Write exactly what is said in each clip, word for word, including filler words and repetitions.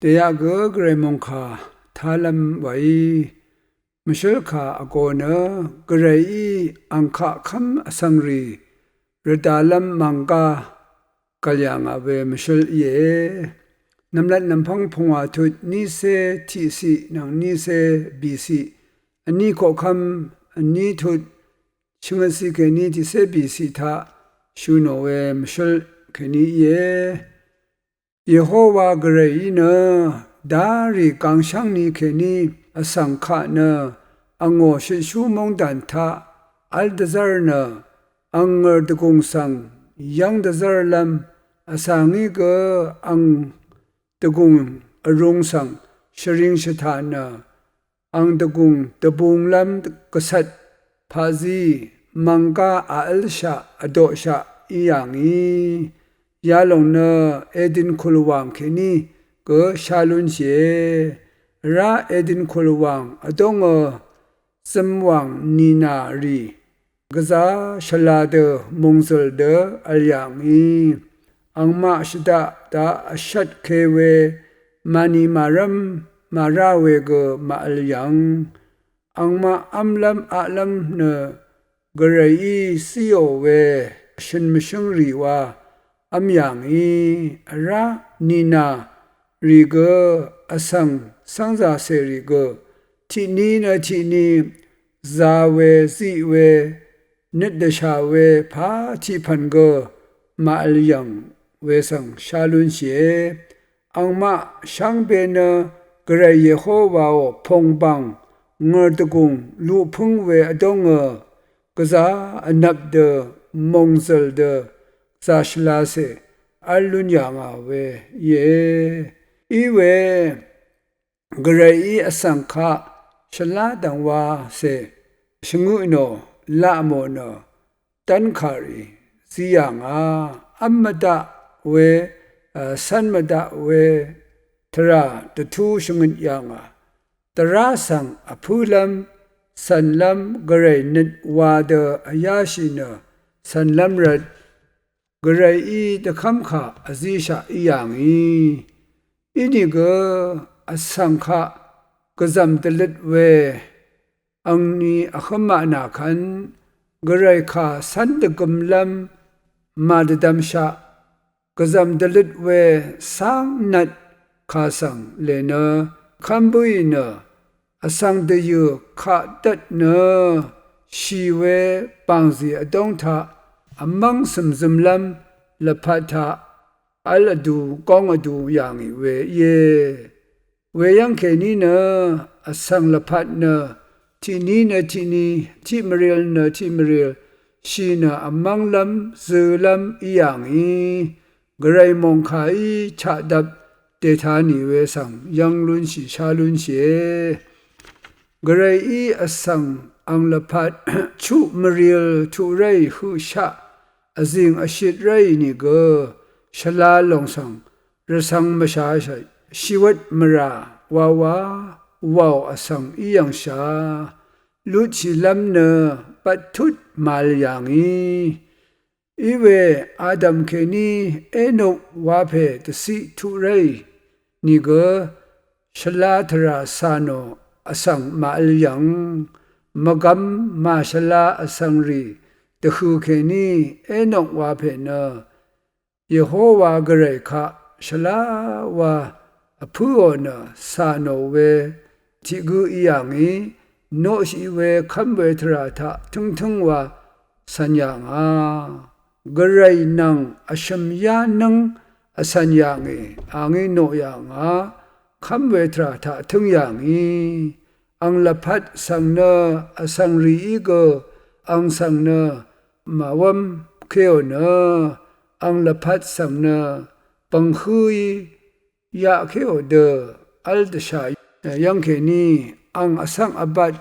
Dèyaq gø Gvray mòngkà talv̄m wàí mvshǿl kà vgō nø Gvrayí ang kaq kv́m vsvng rì rvdalv́m mànggá gv̀l yà ngà we mvshǿl íe. Nv̀mlat nv̀mpv́ng pungwà tut nícé tiqciq nvng nícé bìciq vní koqkv́m vní tut shvngøtciq kèní tiqcé bìciq taq shø̀ nò we mvshǿl kèní íe. Yehowa Gvrayí nø darì gangshv́ngni kèní vsvng kaq nø angò shøtshú móngdàn taq v́l dvzv́r nø ang ngø̀r dvgùng svng yv́ng dvzv́rlv́m vsa ngí gø ang dvgùng vrūng svng shvring shvtà nø ang dvgùng dvbunglv́m gvcvt paqzí mv̀nggá a v́lshaq vdoqshaq í yà ngì. Yalòng nø Edin kùlwàng kèní gø shá lúnshìe. Vrá Edin kùlwàng vdóngø zømwàng nìnà rì gvzà shvla dø mòngzø̀l dø vl yà ngì. Angmaq shvdaq daq vshvt ke we màni màrv́m màrá we gø màvl yv̀ng. Angmaq v́mlv́m aqlv́m nø Gvrayí zíò we shø̀n mvshǿng rì wa v́m yà ngì. Vrá nìnà rì gø vsvng cv́ngzàcè rì gø tiqní nø tiqní zā we ziq we nøt dvshà we pà tiqpv̀n gø màvl yv̀ng we svng shá lúnshìe. Angmaq shvngbe nø Gvray Yehowaò pòngbàng ngø̀r dvgùng luqpǿng we vdóngø gvzà vnvp dø mòngzø̀l dø gvzà shvlacè v́l lún yà ngà we íe. Iwe Gvrayí vsvng kaq shvlá dv̀ngwacè shvngøt nò laq mò nø dv́nkàrì zí yà ngà. V́m mvdaq we, cv́n mvdaq we tvrà dvtú shvngøt yà ngà. Dvrá svng vpǿlv́m cv̀nlv́m Gvray nøt wa dø vyáshì nø cv̀nlv́m rvt Gvrayí dvkv́mkà vzíshaq í yà ngì. Inìgø vsvng kaq gvzv̀m dvløt we angni vhǿm maq nà kvn Gvray kà cv́n dvgømlv́m màdvdvmshaq gvzv̀m dvløt we cáng nvt kà svng lè nø kv́m bǿì nø vsvng dvyø̀ kaq dvt nø shì we bàngzì vdóng taq vmv́ng cø̀mzømlv́m lvpat taq v́l vdu góng vdu yà ngì we íe. Weyv́ng kèní nø vsvng lvpat nø tiqní nø tiqní tiq mvril nø tiq mvril shì nø vmv́nglv́m zø̄lv́m í yà ngì. Gvray mòngkàí chaqdvp dèta nì we svng yv́ng lúnshì shá lúnshìe. Gvrayí vsvng ang lvpat chuq mvril tuq ráì høqshaq vzìng vshit ráì nìgø shvla lòng svng rvcv̄ng mvshashàì shìwøt mvrà wawa wàò vsvng í yv̀ngshà lutshìlv́m nø bvttut màvl yà ngì. Iwe Adam kèní Enok wapè dvciq tuq ráì nìgø shvla tvrà cà nò vsvng màvl yv̀ng. Mvgvm màshvla vsvng rì dvhø̀ kèní Enok wapè nø Yehowa Gvray kaq shvlá wa vpǿò nø cà nò we tiq gǿ í yà ngì. Noqshì we kv́m we tvrà taq tǿngtǿng wa cv̀n yà ngà. Gvray nvng vshø̀m yá nǿng vcv̀n yà ngì, a ngí noq yà ngà. Kv́m we tvrà taq tǿng yà ngì. Ang lvpat svng nø vsvng rìí gø ang svng nø màwv́m kéò nø ang lvpat svng nø bv̀nghǿí yaqkéò dø v́l dvshà yv́ng kèní ang vsvng vbat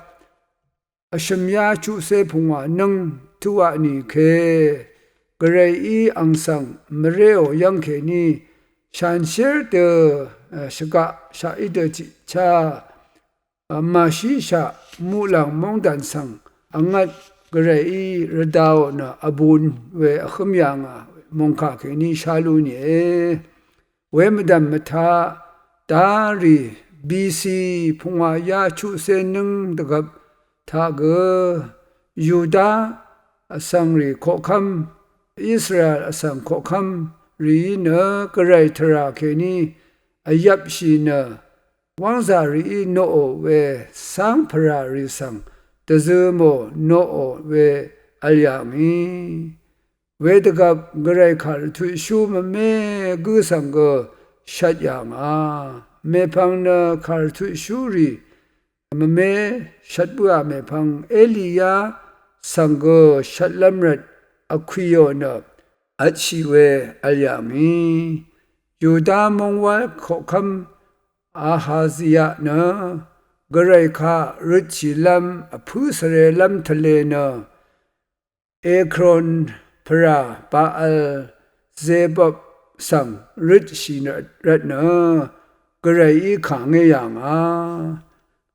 vshø̀m yá chuqcé pungwà nǿng tuqaq nìke Gvrayí ang svng mvréò yv́ng kèní shanshér dø shvgaq shaq í dø tiqchá màshíshaq muqlàng móngdàn svng vngvt Gvrayí rvdāò nø vbūn we vhǿm yà ngà mòngkà kèní shá lú nìe. Wemvdv̀m mvtaq darì B C pungwà yá chuqcé nǿng dvgvp taq gø Yuda vsvngrì koqkv́m, Israel vsvng koqkv́m rìí nø Gvray tvrà kèní vyvpshì nø wv́ngzà rìí noqò we cáng pvrà rì svng dvzø mò noqò we vl yà ngì. Wedvgvp Gvray kàrvtutshú mvmé gǿ svng gø shvt yà ngà. Mèpvng nø kàrvtutshúrì mvmé shvt bǿà mèpvng Eliya svng gø shvtlv́m rvt vkwìò nø vtshì we vl yà ngì. Yuda mongwal koqkv́m Ahazia nø Gvray kaq røtshìlv́m vpǿ svrelv́m tvlē nø Ekron pvrà Baal Zebub svng røtshì rvt nø Gvrayí kàngé yà ngà.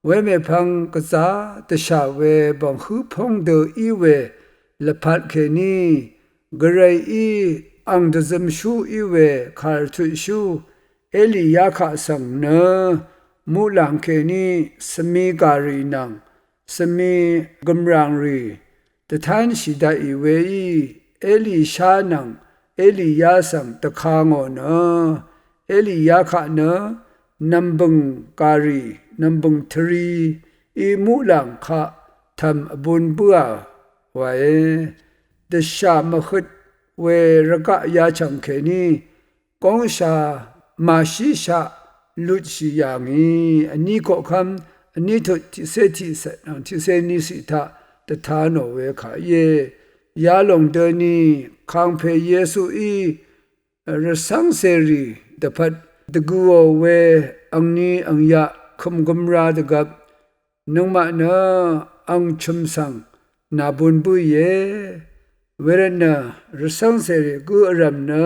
Wemèpvng gvzá dvshà we bv̀nghǿ póng dø í we lvpat kèní Gvrayí ang dvzømshú í we kàrvtutshú Eliya kaq svng nø muqlàng kèní svmi gàrì nvng svmi gø̀mràngrì dvtánshì daqì weí Elisha nvng Eliya svng dvka ngò nø Eliya kaq nø nv̀mbø̀ng gàrì nv̀mbø̀ng tvri í muqlàng kaq tv̀m vbun bǿà wae. Dvshà mvhøt we rvgaq yachv̀ng kèní góngsha màshíshaq lutshì yà ngì. Vní koqkv́m vní tut tiqcé tiqcvt nvng tiqcé níciq taq dvta nò we kà íe. Yalòng døni kàngpè Yesuí rvcv́ng cèrì dvpvt dvgø̀ò we angni angyaq kø̀mgøm ra dvgvp nøngmaq nø ang chø̀m svng nàbun bǿìe. Wervtnø rvcv́ng cèrì gǿ vrv̀m nø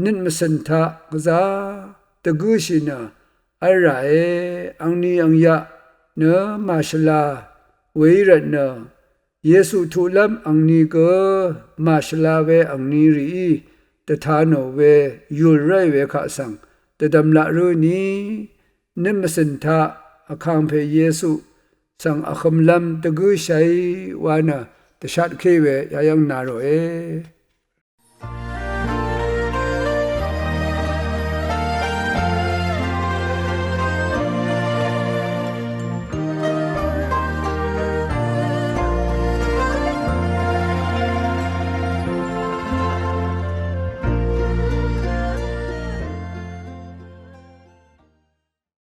nøt mvcø̀n taq gvzá dvgǿshì nø v́l ràe. Angni angyaq nø màshvla weí rvtnø Yesu tuqlv́m angni gø màshvla we angni rìí dvta nò we yùl ráì we kaq svng dvdvm laq rǿ ni nøt mvcø̀n taq vkàngpè Yesu svng vhømlv́m dvgǿshàí wa nø dvshatké we yayv́ng na ròe.